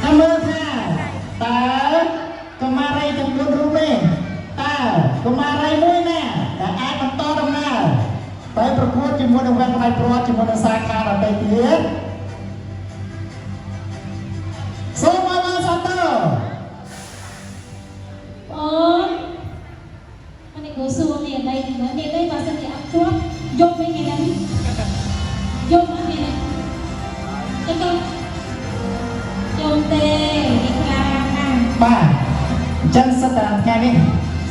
ចាំមើលថាតើកុមារីទាំង4រូបនេះតើកុមារីមួយណាដែលអាចបន្តដំណើរទៅប្រកួតជាមួយនឹងវគ្គផ្ដាច់ព្រាត់ជាមួយនឹងសាខាដទៃទៀតសូមអបអរសាទរ អូននេះគូសួរនេះអីនេះអីបើសិនជាអត់ជាប់យកវិញគេហ្នឹងយកមកគេហ្នឹងទៅទៅយកទេនេះខ្លាណាស់ បាទអញ្ចឹងសិតតែថ្ងៃនេះ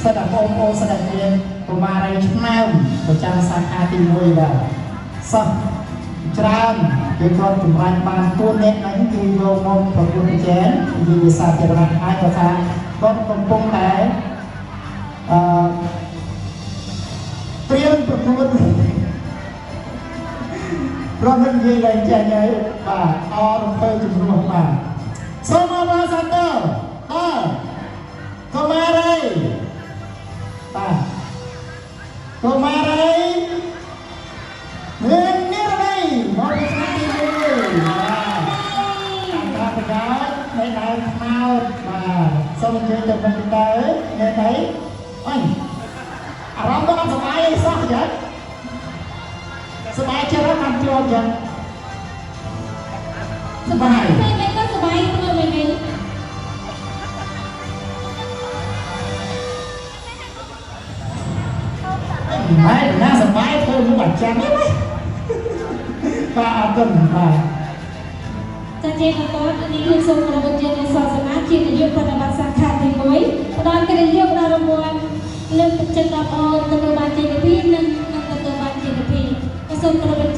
សិតតែបងប្អូនសិតតែមានកុមារីឆ្នើមប្រចាំសាខាទី1បាទសោះច្រើនគឺគាត់ចម្រាញ់បានទួអ្នកហ្នឹងគឺយកមកប្រកួតប្រជែងនិយាយវិសាធារណៈហើយគាត់ថាគាត់កំពុងតែអឺត្រៀមប្រកួតព្រមនឹងនិយាយឡើងចេញហើយបាទអរំពើជំនួសបាទសូមអបអរសាទរដល់កុមារីបាទកុមារីមាននិរដីមកពីឆ្នាំទី1បាទតាមប្រយោជន៍នៅដើមខ្មោចបាទសូមអញ្ជើញទៅមុខទៅនៅទៅអញអារម្មណ៍ក៏អត់សប្បាយអីសោះចឹងសប្បាយចិត្តហ្នឹងបានជាប់ចឹងសប្បាយ តែមិនក៏សប្បាយធ្វើមិនវិញ ហើយណាសប្បាយធ្វើមុខអាចារ្យនេះណាបាទអរគុណបាទ ចាជាបន្តនេះគឺសូមគោរពអញ្ជើញលោកសសមាជានាយកប្រតិបត្តិសាខាទី1ផ្ដល់កិត្តិយសដល់រង្វាន់លើកទឹកចិត្តដល់អូនទទួលបានជ័យលាភីនិងនឹងទទួលបានជ័យលាភីក៏សូមគោរពអញ្